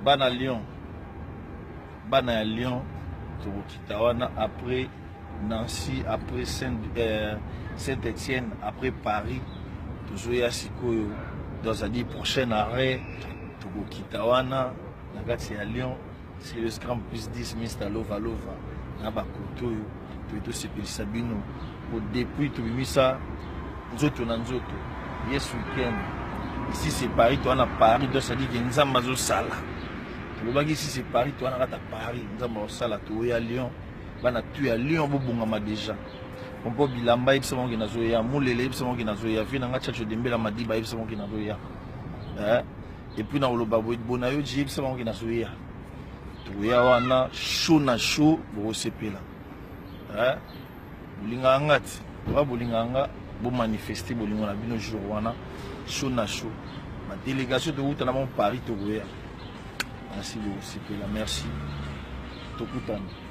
Bana Lyon, bana ya Lyon, tokokita wana après Nancy, après Saint-Étienne, après Paris, tozoya sikoyo donc c'est-à-dire prochain arrêt tokokita wana na kati ya Lyon. Serious Grand plus 10 Mr Lova Lova na bakoto oyo toye tosepelisa bino po depuis tobimisa nzoto na nzoto yes weekend ici c'est Paris, toa na Paris, donc c'est-à-dire que Nzambe azosala. Tolobaki ici c'est Paris, toa na kati ya Paris, Nzambe azosala. Toya Lyon, bana tu ya Lyon bobongama déjà pompo bilamba, yebisa bango ke nazoya molele, yebisa bango ke nazoya vie nanga Tchatcho Dembela Madiba, yebisa bango ke nazoya. Et puis na koloba boye bona yo ji, yebisa bango ke nazoya, tokoya wana show na show, bokosepela. Bolingaka nga ti oka, bolingaka nga, bomanifeste bolingo na bino jour wana, show na show, badélégation tokutana bango Paris, tokoya. Merci, bokosepela. Merci, tokutana.